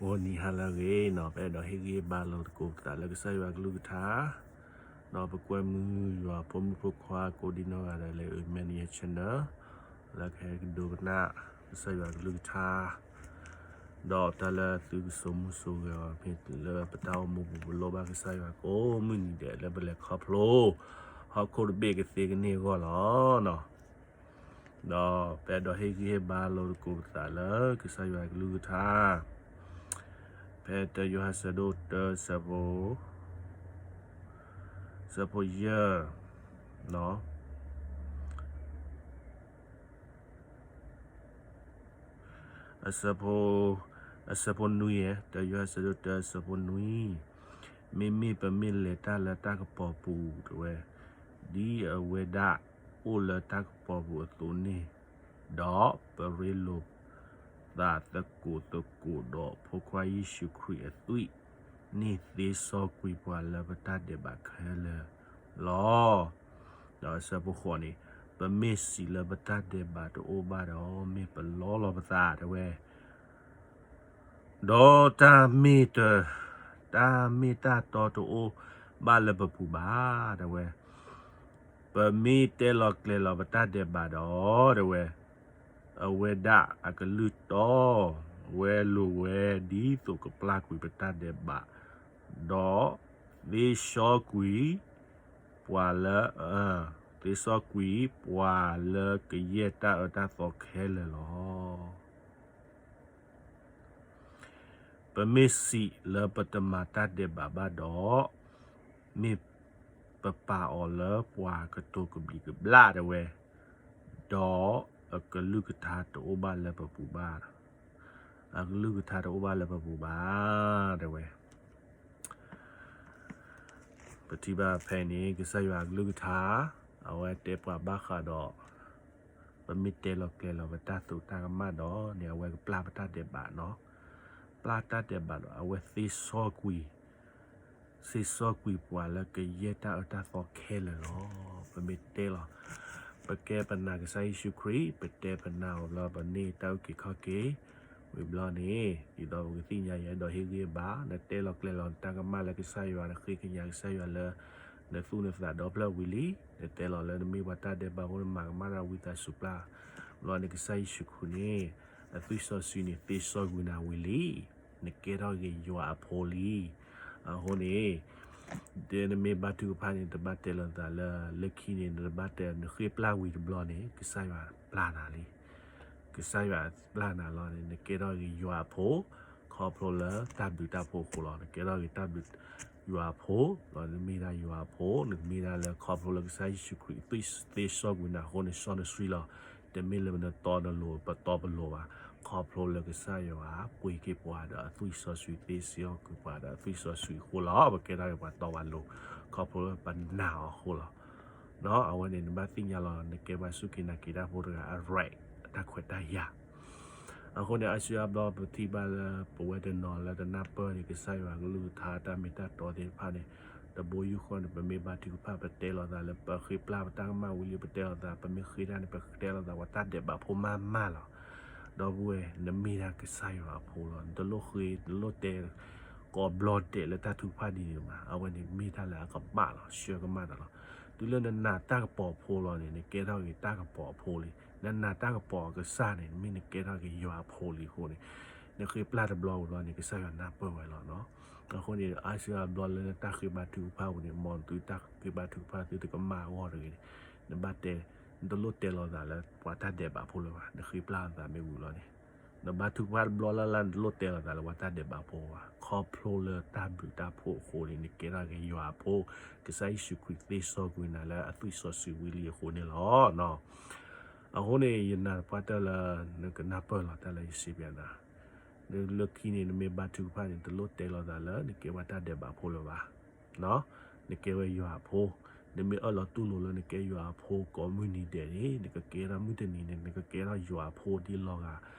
ဂီၤနံၤဟါလၢအဂ့ၤနီၤ, ပအဲၣ်ဒိးဟ့ၣ်ဂံၢ်ဟ့ၣ်ဘါလိာ်သကိးပသးလၢကစၢ်ယွၤကလုၢ်ကထါ, ဒီးပကွဲမုာ်ယွၤဖိမုၣ်ဖိခွါကိးဒံနီၢ်ဂၤဒဲးလၢ Emmanuel Channel လၢကဟဲကဒိကနၣ်ကစၢ်ယွၤကလုၢ်ကထါ, ဒီးတၢ်လၢသုကစိာ်မူစိာ်ဂဲၤအီၤ မ့ၢ်လၢပတၢ်အိၣ်မူပူၤပလိၣ်ဘၣ်ကစၢ်ယွၤကိးမုၢ်နံၤဒဲးလၢပလဲၤခီဖျိ ဟီၣ်ခိၣ်တဘ့ၣ်ကသ့ကန့ၢ်အဂီၢ်လီၤ. ဒီးပအဲၣ်ဒိးဟ့ၣ်ဂံၢ်ဟ့ၣ်ဘါလိာ်သကိးပသးလၢကစၢ်ယွၤကလုၢ်ကထါ, ဖဲတၢယိၤဟၣ်ဆၢဒိၣ်တၢဆၢဖိ, ဆၢဖိယဲၢ်, အဆၢဖိ, အဆၢဖိနွံ, တၢယိၤဟၣ်ဆၢဒိၣ်တၢဆၢဖိနွံ, မ့မ့ၢ်ပမ့ၢ်လဲၤတၢ်လၢတၢ်ကပီၤပူၤတဲဝဲ, ဒ်အဝဲဒၣ်အိၣ်လၢတၢ်ကပီၤပူၤအသိးန့ၣ်, ဒီးပရ့လိာ်သးသကိးသကိးဒီးဖိခွါယ့ၣ်ၡူးခရံာ်အသွံၣ်န့ၣ်သ့စီကွံာ်ပှၤလၢပတၢ်ဒဲးဘးခဲလၢာ်လီၤ. ဒီးအဆၢဖိဃိးန့ၣ်, ပမ့ၢ်စံးလၢပတၢ်ဒဲးဘးတအိၣ်ဘၣ်ဒီး မ့ၢ်ပလီလီၤပသးတဲဝဲ, ဒီးတၢ်မ့ၢ်တ, တၢ်မ့ၢ်တၢ်တီတအိၣ်ဘၣ်လၢပပူၤဘၣ်တဲဝဲ, ပမ့ၢ်တဲလီၤကျဲၤလီၤပတၢ်ဒဲးဘးဒီးတဲဝဲ, အဝဲဒၣ်အကလုၢ်တီဝဲလိၤဝဲ ဒ်သိးကပျၢ်ကွံာ်ပတၢ်ဒဲးဘး, ဒီးသ့စီကွံာ်ပှၤလၢ, သ့စီကွံာ်ပှၤလၢကယဲၢ်တၢ်အၢတၢ်သီခဲလၢာ်လီၤ. ပမ့ၢ်စံးလၢပတမၤတၢ်ဒဲးဘးဘၣ်ဒီး, မ့ၢ်ပပာ်အီၤလၢပှၤကတိၤကဘျံးကဘျၣ်တဲဝဲ, ဒီးအကလုၢ်ကထါတအိၣ်ဘၣ်လၢပပူၤဘၣ်, အကလုၢ်ကထါတအိၣ်ဘၣ်လၢပပူၤဘၣ်တဲဝဲ. ပထံၣ်ဘၣ်ဖဲန့ၣ် ကစၢ်ယွၤအကလုၢ်ကထါ, အဝဲတဲပှၤဘၣ်ဃးဒီး ပမ့ၢ်တဲလီၤကျဲၤလီၤပတၢ်သရူးတၢ်ကမၣ်ဒီးန့ၣ် အဝဲကပျၢ်ပတၢ်ဒဲးဘးနီၤ, ပျၢ်တၢ်ဒဲးဘးဒီး အဝဲသ့စီကွံာ်, သ့စီကွံာ်ပှၤလၢကယဲၢ်တၢ်အၢတၢ်သီခဲလၢာ်လီၤ. ပမ့ၢ်တဲလီၤ, ပကဲပနာ်ကစၢ်ယ့ၣ်ၡူးခရံာ်, ပတဲပနာ်အီၤဘျီ ပန့ၢ်တၢ်အုၣ်က့ၤခီၣ်က့ၤ, ဝံၤဘျီန့ၣ် ဒ်သိးပကသ့ၣ်ညါ ယအဲၣ်ဒိးဟ့ၣ်ဂံၢ်ဘါ, နတဲလီၤကျဲၤလီၤနတၢ်ကမၣ်လၢကစၢ်ယွၤ, နဃ့ကညးကစၢ်ယွၤလၢ နသူၣ်နသးဒီဖျၢၣ်ဝံၤလံ, နတဲလီၤလၢနမ့ၢ်ပှၤတၢ်ဒဲးဘးဖိ နမၤကမၣ်တၢ်ဝံသးစူၤပျၢ်, ဘျီန့ၣ်ကစၢ်ယ့ၣ်ၡူးခရံာ်န့ၣ် အသွံၣ်စီဆှံန့ၣ် သ့စီကွံာ်နၤဝံၤလံ, နကဲထီၣ်က့ၤယွၤအဖိလံ. အဃိန့ၣ် ဒ်နမ့ၢ်ဘါထုကဖၣ်န့ၣ် တဘၣ်တဲလီၤသးလၢ လၢခံန့ၣ် နတဘၣ်တဲ နဃ့ပျၢ်ဝံၤတဘျီန့ၣ် ကစၢ်ယွၤပျၢ်နၤလံ. ကစၢ်ယွၤပျၢ်နၤလီၤန့ၣ် နကဲထီၣ်က့ၤယွၤအဖိ, ခီဖျိလၢတၢ်ဘျုးတၢ်ဖှိၣ်အဃိလီၤ. နကဲထီၣ်က့ၤတၢ်ဘျုးယွၤအဖိ, ဒီးနမ့ၢ်ဒၣ်ယွၤအဖိ, နမ့ၢ်ဒၣ်လၢခီဖျိလၢကစၢ်ယ့ၣ်ၡူးခရံာ်အသွံၣ်သ့စီကွံာ်နၤအဃိန့ၣ် စီနဆှံလီၤ. တမ့ၢ်လၢနတီနလိၤ ပတီပလိၤဘၣ်. ခီဖျိလၢကစၢ်ယွၤပှ့ၤက့ၤပှၤဒီးအသွံၣ်စီဆှံ သ့စီကွံာ်ပှၤဒီးအသွံၣ်စီဆှံအဃိလီၤ. ပကဲထီၣ်က့ၤပှၤတီပှၤလိၤ, ခီဖျိလၢပနာ်အီၤအဃိလီၤ. အဝဲန့ၣ် နဘၣ်သ့ၣ်ညါလီၤ နကဲပှၤစူၢ်က့ၤနာ်က့ၤတၢ်ဖိတဂၤအ right တၢ်ခွဲးတၢ်ယာ်. အဃိန့ၣ် အါစုအါဘျီ ပထံၣ်ဘၣ်လၢပဝဲတနီၤလၢတနၢ်ပၢၢ်န့ၣ် ကစၢ်ယွၤကလုၢ်ကထါတၢ်မ့ၢ်တၢ်တီသ့ၣ်တဖၣ်န့ၣ် တဘိယူၢ်ဃီန့ၣ် ပမ့ၢ်ဘါထုကဖၣ် ပတဲလီၤသးလၢ ပဃ့ပျၢ်ပတၢ်ကမၣ်ဝံၤလံ ပတဲလီၤသး, ပမ့ၢ်ဃ့တၢ်န့ၣ် ပတဲလီၤသး ပှၤတၢ်ဒဲးဘးဖိမးမးလီၤ. ဒီပုၢ်ဝဲၢ် နမ့ၢ်ဒၣ်ကစၢ်ယွၤအဖိလီၤ. နတလိၣ်ဃ့ နတလိၣ်တဲ ကိးဘျီဒဲးလၢတၢ်ထုကဖၣ်ဒ်န့ၣ်မး, အဝဲန့ၣ်မ့ၢ်တၢ်လၢအကမၣ်လီၤ, ဆှၢကမၣ်တၢ်လီၤ. တုၤလၢနနာ်တၢ်ကပီၤဖိလီၤန့ၣ် နကဲထီၣ်က့ၤတၢ်ကပီၤအဖိလံ. နနာ်တၢ်ကပီၤအကစၢ်န့ၣ် မ့ၢ်နကဲထီၣ်က့ၤယွၤအဖိလံအဃိန့ၣ်, နဃ့ပျၢ်တဘျီဝံၤလီၤန့ၣ် ကစၢ်ယွၤနၢ်ပၢၢ်ဝဲလီၤနီၤ. အဃိန့ၣ် အါစုအါဘျီလၢနတၢ်ဃ့ဘါထုကဖၣ်ပူၤန့ၣ် မ်သုတၢ်ဃ့ဘါထုကဖၣ်သုတကမၣ်အဂီၢ်တဂ့ၤန့ၣ်, နဘၣ်တဲ, နတလိၣ်တဲလီၤသးလၢ ပှၤတၢ်ဒဲးဘးဖိလၢၤဘၣ်, နဃ့ပျၢ်လီၤသးမ့ၢ်ဝံၤလီၤန့ၣ် နဘါထုကဖၣ်တဘျီလၢ်လၢ် နတလိၣ်တဲလီၤသးလၢပှၤတၢ်ဒဲးဘးဖိဘၣ်. ခီဖျိလၢတၢ်ဘျုးတၢ်ဖှိၣ်အဃိန့ၣ် နကဲထီၣ်က့ၤယွၤအဖိ, ကစၢ်ယ့ၣ်ၡူးခရံာ်သ့စီကွံာ်နၤလၢအသွံၣ်စီဆှံဝံၤလံအဃိန့ၣ်လီၤ. အဃိန့ၣ် ယနာ်သပှၢ်တၢၢ်လၢ နကနၢ်ပၢၢ်လီၤတၢ်လၢယစံးဘၣ်နၤ, လၢခံန့ၣ် နမ့ၢ်ဘါထုကဖၣ်န့ၣ် တလိၣ်တဲလီၤသးလၢ နကဲပှၤတၢ်ဒဲးဘးဖိလၢၤဘၣ်. နကဲဝဲယွၤအဖိ, နမ့ၢ်အၢၣ်လီၤတူၢ်လိာ်လၢနကဲယွၤအဖိကိးမုၢ်နံၤဒဲးန့ၣ် နကကဲထီၣ်မုၢ်တနံၤန့ၣ် နကကဲထီၣ်ယွၤအဖိဒ်လီၤဂာ်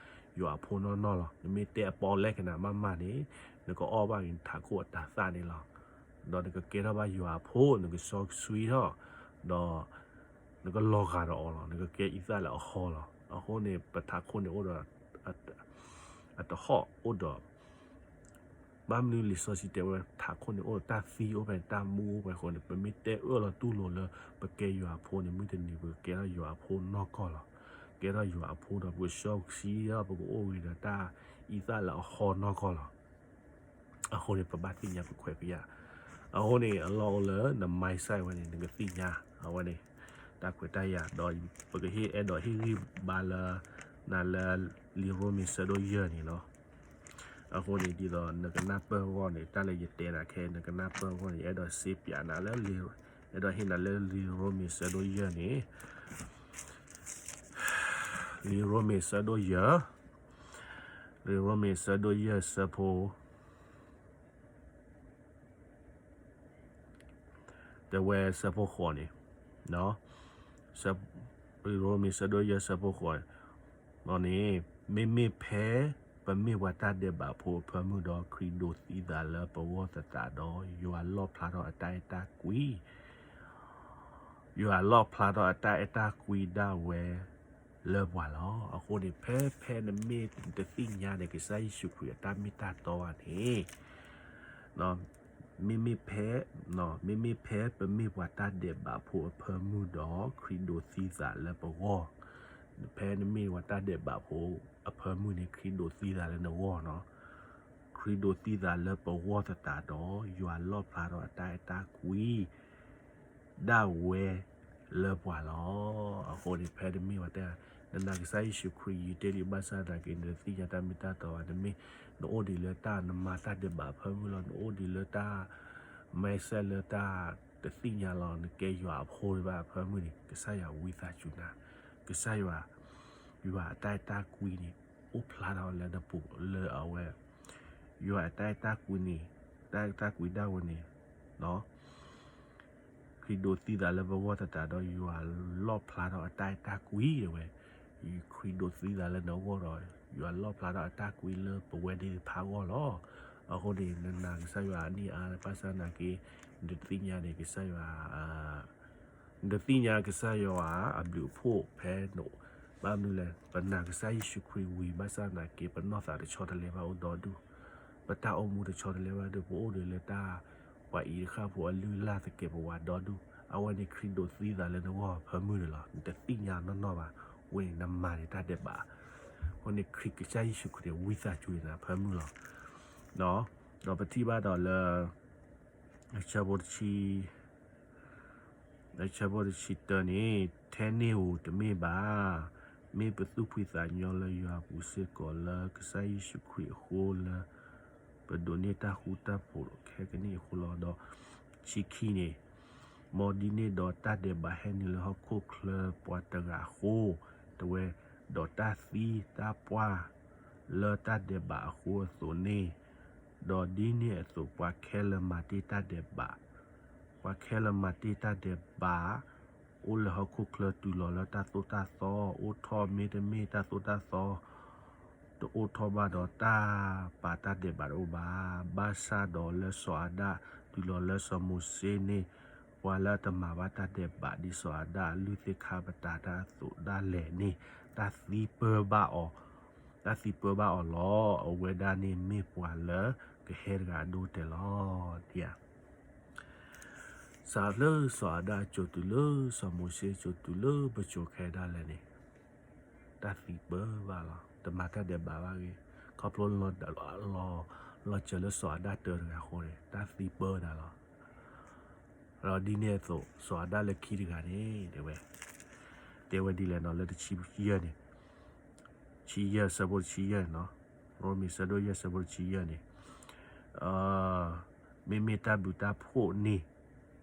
ယွၤအဖိနီၢ်နီၢ်လီၤ. နမ့ၢ်တဲအပီလဲကနၤမးမးန့ၣ် နကအီၣ်ဘၣ်က့ၤနထးခိၣ်အတၤသၣ်န့ၣ်လီၤ. ဒီးနကကဲထီၣ်ဘၣ်ယွၤအဖိ နကစီဆှံထီၣ်, ဒီး နကလီၤဂာ်ဒီးအီၤလီၤ. နကကဲအံသၣ်လၢအဟီလီၤ. အဃိန့ၣ် ပထးခိၣ်န့ၣ်အိၣ်ဒီး အတဟီၣ်အိၣ်ဒီး ဘၣ်မနုၤလံာ်စီဆှံတဲဝဲထးခိၣ်န့ၣ် အိၣ်ဒီးတၢ်သံအိၣ်ဖဲန့ၣ် တၢ်မူအိၣ်ဖဲအဃိန့ၣ် ပမ့ၢ်တဲအၢၣ်လီၤတူၢ်လိာ်လၢ ပကဲယွၤအဖိန့ၣ် မုၢ်တနံၤပကကဲထီၣ်ယွၤအဖိနီၢ်ကီၢ်လီၤ. ကဲထီၣ်ယွၤအဖိဒီး ပကဆှီဆံဒီး ပကအိၣ်ဂ့ၤဒီးတၢ်အံသၣ်လၢအဟီနီၢ်ကီၢ်လီၤ. အဃိန့ၣ် ပဘၣ်သ့ၣ်ညါပခွဲးပယာ်. အဃိန့ၣ် အလီၢ်အိၣ်လၢန mindset ဝဲန့ၣ် နကသ့ၣ်ညါ အဝဲန့ၣ် တၢ်ခွဲးတၢ်ယာ်ဒီး ပကဟ့ၣ်အဲၣ်ဒိးဟ့ၣ်ဂံၢ်ဘါလၢ နၤလၢ လံာ်ရိမ့ၤဆၢဒိၣ်ယဲၢ်န့ၣ်လီၤ. အဃိန့ၣ် ဒ်သိးနကနၢ်ပၢၢ်အဂီၢ်န့ၣ် တၢ်လၢယတဲနၤခဲ နကနၢ်ပၢၢ်အဂီၢ်န့ၣ် အဲၣ်ဒိးစ့ပၠးနၤလၢ အဲၣ်ဒိးဟ့ၣ်နၤလၢလံာ်ရိမ့ၤဆၢဒိၣ်ယဲၢ်န့ၣ် လံာ်ရိမ့ၤဆၢဒိၣ်ယဲၢ်, လံာ်ရိမ့ၤဆၢဒိၣ်ယဲၢ်ဆၢဖိ တဲဝဲဆၢဖိဃိးန့ၣ်, ရိမ့ၤဆၢဒိၣ်ယဲၢ်ဆၢဖိဃိးန့ၣ်, မ့မ့ၢ်ဖဲပမ့ၢ်ပှၤတၢ်ဒဲးဘးဖိအဖၢမုၢ်ဒီး ခရံာ်ဒိးသံသးလၢပဂီၢ်သတးဒီး ယွၤလီၣ်ဖျါထီၣ်အတၢ်အဲၣ်တၢ်ကွံ ယွၤလီၣ်ဖျါထီၣ်အတၢ်အဲၣ်တၢ်ကွံဒၣ်ဝဲ လၢပှၤလီၤ. အဃိန့ၣ် ဖဲဖဲနမ့ၢ်တသ့ၣ်ညါန့ၣ် ကစၢ်ယ့ၣ်ၡူးခရံာ်အတၢ်မ့ၢ်တၢ်တီဘၣ်န့ၣ်, မ့မ့ၢ်ဖဲ, မ့မ့ၢ်ဖဲပမ့ၢ်ပှၤတၢ်ဒဲးဘးဖိအဖၢမုၢ်ဒီး ခရံာ်ဒိးသံသးလၢပဂီၢ်, ဖဲနမ့ၢ်ပှၤတၢ်ဒဲးဘးဖိအဖၢမုၢ်န့ၣ် ခရံာ်ဒိးသံသးလၢနဂီၢ်နီၤ. ခရံာ်ဒိးသံသးလၢပဂီၢ်သတးဒီး ယွၤလီၣ်ဖျါထီၣ်အတၢ်အဲၣ်တၢ်ကွံ ဒၣ်ဝဲလၢပှၤလီၤ. အဃိန့ၣ် ဖဲတမ့ၢ်ဝဲတဲ, နနာ်ကစၢ်ယ့ၣ်ၡူးခရံာ်ယံာ်တ့ၢ်လံဘၣ်ဆၣ်သနာ်က့ နတသ့ၣ်ညါတၢ်မ့ၢ်တၢ်တီဘၣ်, နမ့ၢ်, နအိၣ်ဒံးလၢတၢ်နမၤတၢ်ဒဲးဘးအဖၢမုၢ်လီၤ, နအိၣ်ဒံးလၢတၢ် mindset လၢတၢ်တသ့ၣ်ညါလီၤ နကဲယွၤအဖိဘၣ်အဖၢမုၢ်န့ၣ် ကစၢ်ယွၤဝံသးစူၤနၤ, ကစၢ်ယွၤ, ယွၤအတၢ်အဲၣ်တၢ်ကွံန့ၣ် အိၣ်ဖျါထီၣ်လၢနပူၤလၢအဝဲ ယွၤအတၢ်အဲၣ်တၢ်ကွံန့ၣ်, တၢ်အဲၣ်တၢ်ကွံဒၣ်ဝဲန့ၣ်, ခရံာ်ဒိးသံသးလၢပဂီၢ်သတးဒီး ယွၤလီၣ်ဖျါထီၣ်အတၢ်အဲၣ်တၢ်ကွံဒၣ်ဝဲ, ခရံာ်ဒိးသံသးလၢနဂီၢ်ဒီး ယွၤလီၣ်ဖျါထီၣ်အတၢ်ကွံလၢပဝဲသ့ၣ်တဖၣ်အဂီၢ်လီၤ. အဃိန့ၣ် နနာ်ကစၢ်ယွၤအနံၣ်အါဘၣ်ဆၣ်သနာ်က့ နတသ့ၣ်ညါန့ၣ် ကစၢ်ယွၤ နတသ့ၣ်ညါကစၢ်ယွၤအဘျုးအဖှိၣ်ဖဲ, ဘၣ်မနုၤလဲၣ်, ပနာ်ကစၢ်ယ့ၣ်ၡူးခရံာ်ဝံၤဘၣ်ဆၣ်သနာ်က့ ပနီၢ်သးတဆီတလဲဘၣ်အိၣ်ဒီဒူၣ်, ပတၢ်အိၣ်မူတဆီတလဲဘၣ်ဒီး ပအိၣ်ဒံးလၢတၢ်, ပှၤအံၤတဃၣ်ဖိအလုၢ်အလၢ်သကဲးပဝးဒီဒူၣ်, အဝဲန့ၣ်ခရံာ်ဒိးသံသးလၢနဂီၢ်အဖၢမုၢ်န့ၣ်လီၤ. နတသ့ၣ်ညါနီၢ်နီၢ်ဘၣ်, ဝဲန့ၣ်နမၤန့ၣ်တၢ်ဒဲးဘး, အဃိန့ၣ်ခရံာ်ကစၢ်ယ့ၣ်ၡူးခရံာ်န့ၣ် ဝံသးစူၤန့ၢ်နၤအဖၢမုၢ်လီၤ. ဒီးပထံၣ်ဘၣ်ဒီးလၢ အဆၢဖိတဆံ အဆၢဖိတဆံတၢန့ၣ် ထဲန့ၣ်ဧိၤတမ့ၢ်ဘၣ်, မ့ၢ်ပသူၣ်ဖှံသးညီလၢယွၤအပူၤစ့ၢ်ကီးလၢကစၢ်ယ့ၣ်ၡူးခရံာ်အဃိလၢ ပဒိးန့ၢ်တၢ်ဃူတၢ်ဖိးခဲကနံၣ်အဃိလီၤ. ဒီးဆံခံန့ၣ်, မ်ဒ်န့ၣ်ဒီးတၢ်ဒဲးဘးဟဲနုာ်လၢဟီၣ်ခိၣ်ချၢပှၤတဂၤအဃိ, တဲဝဲ, ဒီးတၢ်သံတၢ်ပှၢ်လၢတၢ်ဒဲးဘးအဃိအသိးန့ၣ်, ဒီးဒ်န့ၣ်အသိးပှၤခဲလၢာ်မၤတ့ၢ်တၢ်ဒဲးဘး, ပှၤခဲလၢာ်မၤတ့ၢ်တၢ်ဒဲးဘး အိၣ်လၢဟီၣ်ခိၣ်ချၢတုၤလီၤလၢတၢ်သိၣ်တၢ်သီအိၣ်ထီၣ်, မ့တမ့ၢ်တၢ်သိၣ်တၢ်သီ တအိၣ်ထီၣ်ဘၣ်ဒီးတၢ်ပာ်တၢ်ဒဲးဘးတအိၣ်ဘၣ်. ဘၣ်ဆၣ်ဒီးလၢစီၤအၤဒၣ်တုၤလီၤလၢစီၤမိၤၡ့န့ၣ်, ပှၤလၢအတမၤဘၣ်တၢ်ဒဲးဘးဒ်စီၤအၤဒၣ်အလုၢ်သ့ၣ်ခါပတာ်တၢ်အသိးဒၣ်လဲာ်န့ၣ်, တၢ်သံပၢဘၣ်အီၤ, တၢ်သံပၢဘၣ်အီၤလီၤ. အဝဲဒၣ်န့ၣ်မ့ၢ်ပှၤလၢကဟဲတဂၤအဒိတဲာ်လီၤ. စးလၢစီၤအၤဒၣ်အစိၤတုၤလၢစီၤမိၤၡ့အစိၤတုၤလၢပစိၤခဲဒၣ်လဲာ်န့ၣ်, တၢ်သံပၢဘၣ်လီၤ. တမၤတၢ်ဒဲးဘးဘၣ်ဂ့ၤ, ခီဖျိလီၤ, လီၤစၢၤလၢစီၤအၤဒၣ်တၢတဂၤအဃိန့ၣ် တၢ်သံပၢနၤလီၤ. ဒီးဒ်န့ၣ်အသိး စီၤအၤဒၣ်လၢခံတဂၤန့ၣ် တဲဝဲ, တဲဝဲဒ်လဲၣ်နီၤ လၢတဆံယဲၢ်န့ၣ်, ဆံယဲၢ်ဆၢဖိတဆံယဲၢ်န့ၣ်နီၤ, ရိမ့ၤဆၢဒိၣ်ယဲၢ်ဆၢဖိတဆံယဲၢ်န့ၣ်, မ့မ့ၢ်တၢ်ဘျုးတၢ်ဖှိၣ်န့ၣ်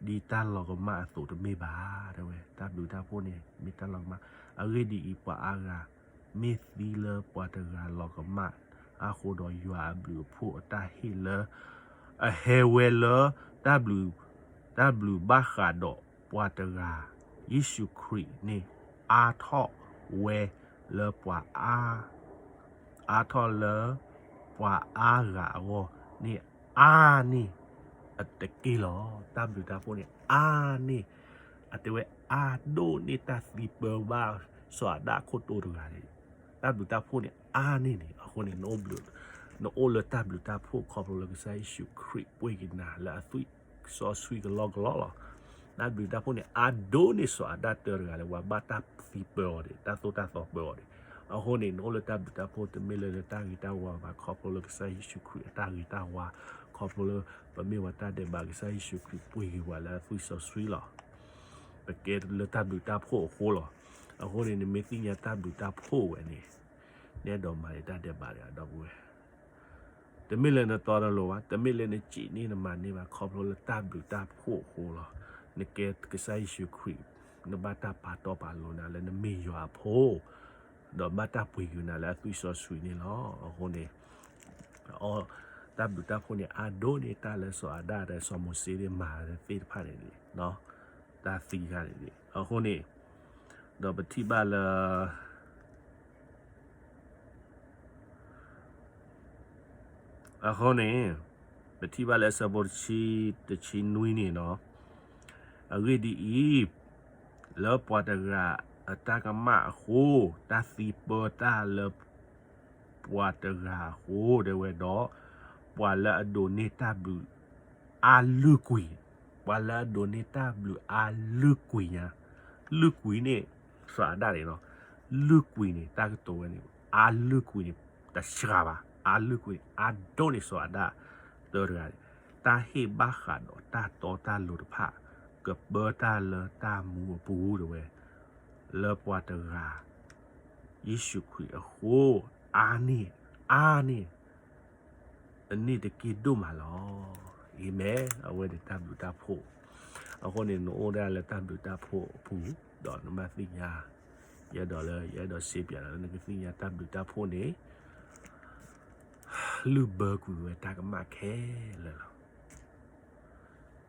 ဒ်တၢ်လီၤကမၣ်အသိးတမ့ၢ်ဘၣ်, တဲဝဲ, တၢ်ဘျုးတၢ်ဖှိၣ်န့ၣ် မ့ၢ်တၢ်လီၤကမၣ်, အဂ့ၢ်ဒ်အံၤ, ပှၤအါဂၤ မ့ၢ်သံလၢပှၤတဂၤလီၤကမၣ်အဃိဒီး ယွၤအဘျုးအဖှိၣ်အတၢ်ဟ့ၣ်လၢ အဟဲဝဲလၢ တၢ်ဘျုး, တၢ်ဘျုးဘၣ်ဃးဒီးပှၤတဂၤ, ယ့ၣ်ၡူးခရံာ်န့ၣ် အါထီၣ်ဝဲလၢပှၤအါ အါထီၣ်လၢပှၤအါဂၤအဂီၢ်န့ၣ် အါန့ၢ်အတက့ၢ်လီၤ. တၢ်ဘျုးတၢ်ဖှိၣ်န့ၣ် အါန့ၢ်, အတဲဝဲအါဒိၣ်န့ၢ်တၢ်သံပၢဘၣ်စီၤအၤဒၣ်ခိၣ်တိတဂၤန့ၣ်, တၢ်ဘျုးတၢ်ဖှိၣ်န့ၣ် အါန့ၢ်န့ၣ် အဃိန့ၣ် နအိၣ်ဘျုး, နအိၣ်လၢတၢ်ဘျုးတၢ်ဖှိၣ်ခီဖျိလၢကစၢ်ယ့ၣ်ၡူးခရံာ်ပှ့ၤက့ၤနၤလၢအသွံၣ်စီဆှံကလီကလီလီၤ. တၢ်ဘျုးတၢ်ဖှိၣ်န့ၣ် အါဒိၣ်န့ၢ်စီၤအၤဒၣ်တၢတဂၤလၢ ပှၤဘၣ်တၢ်သံပၢအီၤဒံး တၢ်သိၣ်တၢ်သီပၢအီၤဒံး. အဃိန့ၣ် နအိၣ်လၢတၢ်ဘျုးတၢ်ဖှိၣ် တမ့ၢ်လၢနတၢ်ဂ့ၤတၢ်ဝါဘၣ် ခီဖျိလၢကစၢ်ယ့ၣ်ၡူးခရံာ်အတၢ်ဂ့ၤတၢ်ဝါ ခီဖျိလၢ ပမ့ၢ်ပှၤတၢ်ဒဲးဘး ကစၢ်ယ့ၣ်ၡူးခရံာ်ပှ့ၤက့ၤပှၤလၢအသွံၣ်စီဆှံလီၤ. ပကဲလၢတၢ်ဘျုးတၢ်ဖှိၣ်အဃိလီၤ. အဃိန့ၣ် နမ့ၢ်သ့ၣ်ညါတၢ်ဘျုးတၢ်ဖှိၣ်ဝဲန့ၣ် နအဲၣ်ဒိးမၤန့ၢ်တၢ်ဒဲးဘးဒီး ဒီပုၢ်ဝဲၢ် တမ့ၢ်လၢနတီတလိၤဘၣ်, တမ့ၢ်လၢနစံးန့ၢ်နမၤန့ၢ်ဘၣ်, ခီဖျိလၢတၢ်ဘျုးတၢ်ဖှိၣ်အဃိလီၤ. နကဲကစၢ်ယ့ၣ်ၡူးခရံာ် နဘၣ်တၢ်ပာ်တီပာ်လိၤနၤလၢနမ့ၢ်ယွၤအဖိ, ဒီးဘၣ်တၢ်ပှ့ၤက့ၤနၤလၢအသွံၣ်စီဆှံန့ၣ်လီၤ. အဃိန့ၣ် အ တၢ်ဘျုးတၢ်ဖှိၣ်န့ၣ် အါဒိၣ်န့ၢ်တၢ်လၢစီၤအၤဒၣ်ဒီးစီၤမိၤၡ့န့ၣ်မၤသ့ၣ်တဖၣ်န့ၣ်န့ၣ်, တၢ်သံတခါန့ၣ်န့ၣ်. အဃိန့ၣ် ဒီးပထံၣ်ဘၣ်လၢ အဃိန့ၣ် ပထံၣ်ဘၣ်လၢအဆၢဖိတဆံ တဆံနွံန့ၣ်လီၤ. အဂ့ၢ်ဒ်အံၤ, လၢပှၤတဂၤအတၢ်ကမၣ်အဃိ, တၢ်သံပၢတၢ်လၢ ပှၤတဂၤအဃိ တဲဝဲဒီး, ပှၤလၢအဒိးန့ၢ်တၢ်ဘျုးအါလုၢ်ကွံာ်, ပှၤလၢအဒိးန့ၢ်တၢ်ဘျုးအါလုၢ်ကွံာ်ညါ, လုၢ်ကွံာ်န့ၣ် စီၤအၤဒၣ်န့ၣ်လီၤ. လုၢ်ကွံာ်န့ၣ် တၢ်ကတိၤဝဲန့ၣ် အါလုၢ်ကွံာ်န့ၣ် တစှၤဘၣ်, အါလုၢ်ကွံာ်န့ၣ် အါဒိၣ်န့ၢ်စီၤအၤဒၣ်တၢတဂၤန့ၣ်, တၢ်ဟ့ၣ်ဘၣ်ဃးဒီးတၢ်တီတၢ်လိၤတဖၣ် ကပၢတၢ်လၢတၢ်မူအပူၤ တဲဝဲ လၢပှၤတဂၤ ယ့ၣ်ၡူးခရံာ်အဃိ အါန့ၢ်, အါန့ၢ် အန့ၣ်တက့ၢ်ဒိၣ်မးလီၤ. အၤမ့ၣ်, အဝဲန့ၣ်တၢ်ဘျုးတၢ်ဖှိၣ်. အဃိန့ၣ် နအိၣ်ဒၣ်လၢတၢ်ဘျုးတၢ်ဖှိၣ်အပူၤ ဒီးနဘၣ်သ့ၣ်ညါ, ယအဲၣ်ဒိးလၢ ယအဲၣ်ဒိးစ့ပၠးလၢနကသ့ၣ်ညါတၢ်ဘျုးတၢ်ဖှိၣ်န့ၣ် လုၢ်ဘၢကွံာ်ဝဲတၢ်ကမၣ်ခဲလၢာ်လီၤ.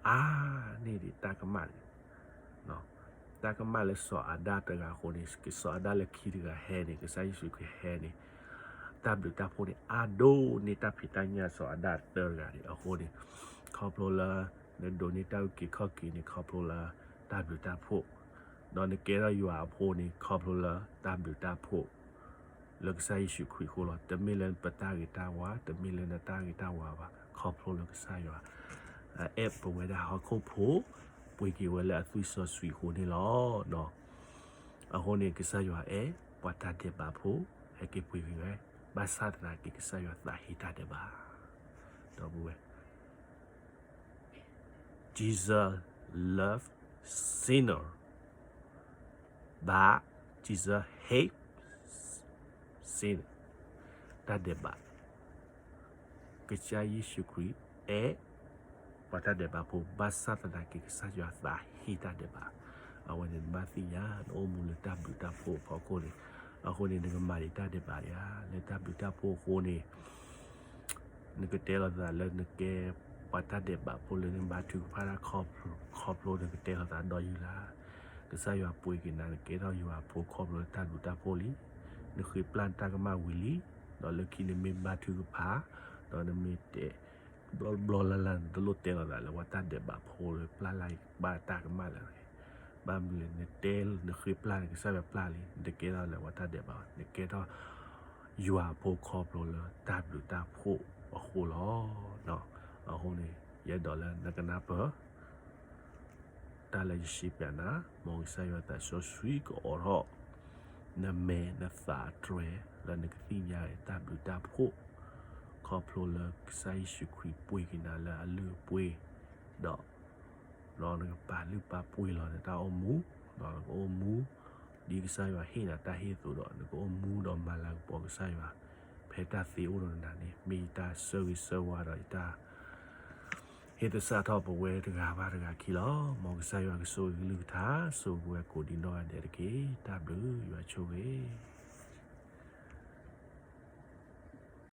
အါန့ၢ်ဒံးတၢ်ကမၣ်န့ၣ်, တၢ်ကမၣ်လၢစီၤအၤဒၣ်တဂၤအဃိန့ၣ် ကစီၤအၤဒၣ်လၢခံတဂၤဟဲန့ၣ် ကစၢ်ယ့ၣ်ၡူးခရံာ်ဟဲန့ၣ်, တၢ်ဘျုးတၢ်ဖှိၣ်န့ၣ် အါဒိၣ်န့ၢ်တၢ်ဖံးတၢ်ညၣ်စီၤအၤဒၣ်တၢတဂၤန့ၣ်. အဃိန့ၣ် ခီဖျိလၢ နဒိးန့ၢ်တၢ်အုၣ်က့ၤခီၣ်က့ၤန့ၣ် ခီဖျိလၢတၢ်ဘျုးတၢ်ဖှိၣ်, ဒီးနကဲထီၣ်ယွၤအဖိန့ၣ် ခီဖျိလၢတၢ်ဘျုးတၢ်ဖှိၣ် လၢကစၢ်ယ့ၣ်ၡူးခရံာ်အဃိလီၤ. တမ့ၢ်လၢပတၢ်ဂ့ၤတၢ်ဝါ, တမ့ၢ်လၢနတၢ်ဂ့ၤတၢ်ဝါဘၣ်, ခီဖျိလၢကစၢ်ယွၤ အဲၣ်ပဝဲဒၣ်ဟီၣ်ခိၣ်ဖိ, ပှ့ၤက့ၤဝဲလၢအသွံၣ်စီဆှံအဃိန့ၣ်လီၤ. အဃိန့ၣ် ကစၢ်ယွၤအဲၣ်ပှၤတၢ်ဒဲးဘးဖိ, ဟဲက့ၤပှ့ၤက့ၤဝဲ, ဘၣ်ဆၣ်သနာ်က့ ကစၢ်ယွၤသးဟ့တၢ်ဒဲးဘး, ဒီပုၢ်ဝဲၢ် Jesus love sinner, but Jesus hate sinner. တၢ်ဒဲးဘး, ကစၢ်ယ့ၣ်ၡူးခရံာ်အဲၣ်ပှၤတၢ်ဒဲးဘးဖိ, ဘၣ်ဆၣ်သနာ်က့ ကစၢ်ယွၤသးဟ့တၢ်ဒဲးဘး. အဝဲန့ၣ်နဘၣ်သ့ၣ်ညါ နအိၣ်မူလၢတၢ်ဘျုးတၢ်ဖှိၣ်အဖီခိၣ်န့ၣ်, အဃိန့ၣ် နကမၤဒံးတၢ်ဒဲးဘးဒံးဧါ, လၢတၢ်ဘျုးတၢ်ဖှိၣ်အဃိန့ၣ် နကတဲလီၤသးလၢနကဲပှၤတၢ်ဒဲးဘးဖိလၢနဘါထုကဖၣ်တၢ်ခီဖျိ, ခီဖျိနကတဲလီၤသးဒီးယုၢ်လၢ်, ကစၢ်ယွၤပှ့ၤက့ၤနၤ နကဲထီၣ်ယွၤအဖိခီဖျိလၢတၢ်ဘျုးတၢ်ဖှိၣ်လံ, နဃ့ပျၢ်နတၢ်ကမၣ်ဝံၤလံ, ဒီးလၢခံနမ့ၢ်ဘါထုကဖၣ်, ဒီးနမ့ၢ်တဲ ဘျီဘျီလၢ်လၢ် နတလိၣ်တဲလီၤသးလၢပှၤတၢ်ဒဲးဘးဖိလၢပျၢ်လၢ်ဘၣ်တၢ်ကမၣ်လၢၤ, ဘၣ်မနုၤလဲၣ် နတဲ နဃ့ပျၢ်န့ၣ် ကစၢ်ယွၤပျၢ်လံ, နတကဲထီၣ်လၢပှၤတၢ်ဒဲးဘးဘၣ်, နကဲထီၣ် ယွၤအဖိခီဖျိလၢတၢ်ဘျုးတၢ်ဖှိၣ်အဃိလီၤ. အဃိန့ၣ် ယအဲၣ်ဒိးလၢနကနၢ်ပၢၢ် တၢ်လၢယစံးပၠးနၤ, မ်ကစၢ်ယွၤသးစီဆှံကအိးထီၣ် နမဲာ်နသးအတြဲၤ လၢနကသ့ၣ်ညါတၢ်ဘျုးတၢ်ဖှိၣ် ခီဖျိလၢကစၢ်ယ့ၣ်ၡူးခရံာ်ပှ့ၤက့ၤနၤလၢအလုၢ်အပှ့ၤ, ဒီး ဒီးနကပာ်လုၢ်ပာ်ပှ့ၤလီၤနတၢ်အိၣ်မူ, ဒီးနကအိၣ်မူ ဒ်ကစၢ်ယွၤဟ့ၣ်နၤတၢ်ဟ့ၣ်အသိးဒီး နကအိၣ်မူဒီးမၤလၤကပီၤကစၢ်ယွၤ, ဖဲတၢ်သ့အိၣ်ဒီးနၤန့ၣ် မ့ၢ်ယတၢ်ဆၢဂ့ၤဆၢဝါဒီးယတၢ် ဟ့ၣ်သဆၣ်ထီၣ်ပဝဲတဂၤဘၣ်တဂၤခံလီၤ. မ်ကစၢ်ယွၤကဆိၣ်ဂ့ၤကလုၢ်ကထါ ဆိၣ်ဂ့ၤပဝဲကိးဒံးနီၢ်ဂၤဒဲးတက့ၢ်. တၢ်ဘျုးယွၤဆိၣ်ဂ့ၤ